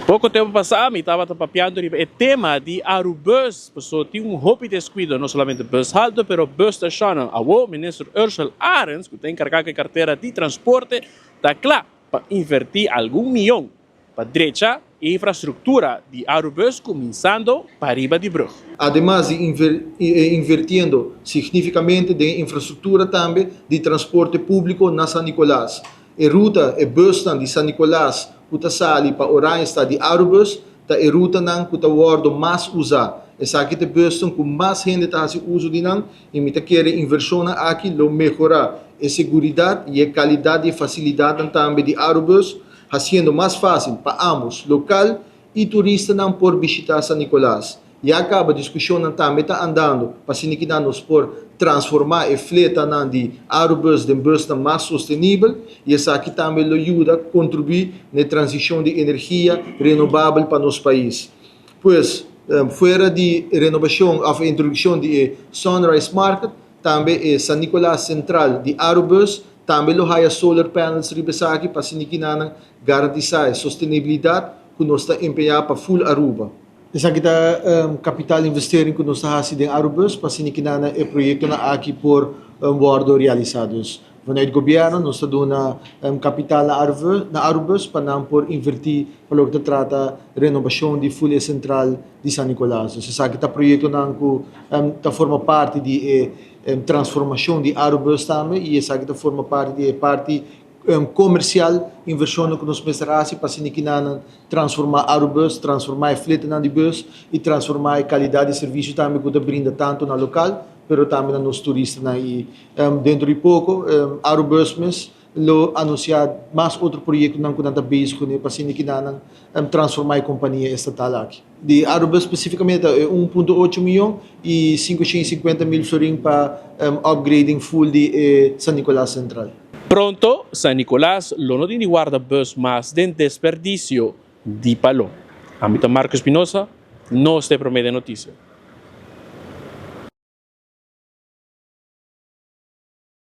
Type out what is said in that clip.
Poko tempu pasá mi tabata papiando riba e tema di Arubus, pasobra tin un hopi deskuido, no solamente bus halto, pero bus stashonnan. Awo Minister Ursell Arends, ku ta enkargá ku e kartera di transporte, ta kla pa invertí algun miyon pa drecha e infrastruktura di Arubus kuminsando pariba di brug. Ademas di invertiendo signifikamente den e infrastruktura tambe di transporte públiko na San Nicolas. E ruta, e busnan di San Nicolas cu ta sali pa Oranjestad di Arubus ta e rutanan cu ta wordo mas usa. Esaki ta e busnan cu mas hende ta haci uso di nan y mi ta kere inversionnan aki lo mehora e seguridad y e calidad di e facilidadnan tambe di Arubus, haciendo mas facil pa ambos local y turistanan por bishita San Nicolas. Ya caba discusionnan tambe ta andando pa asina kinan nos por transforma e fletanan di Arubus den busnan mas sostenibel y esaki tambe lo yuda contribui na e transicion di energia renobabel pa nos pais. Pues, fuera di renobacion of e introduccion di e Sunrise Market, tambe e San Nicolas Central di Arubus tambe lo haya solar panels riba esaki pa asina kinan garantisa e sostenibilidad cu nos ta empeña pa full Aruba. Esaki ta capital investering cu nos ta haci den Arubus pa asina kinana e proyectonan aki por wordo realisa. Dus vanuit gobierno nos ta duna capital na Arubus pa nan por inverti pa loke ta trata renobacion di full e central di San Nicolas. Dus esaki ta proyectonan cu ta forma parti di e transformacion di Arubus tambe y esaki ta forma parti di e parti comercial inversionnan cu nos mester haci pa asina kinanan transforma Arubus, transforma e fletenan di bus y transforma e calidad di servicio tambe cu ta brinda tanto na local pero tambe na nos turistanan y dentro di poco Arubus mes lo anuncia mas otro proyectonan cu nan ta bezig cune pa asina kinanan transforma e compania estatal aki. Di Arubus specificamente ta e 1.8 miyon y 550 mil florin pa upgrading full di e San Nicolas Central. Pronto San Nicolas lo no tin di warda bus mas den desperdicio di palo. Ami ta Marco Espinosa, nos ta e prome den noticia.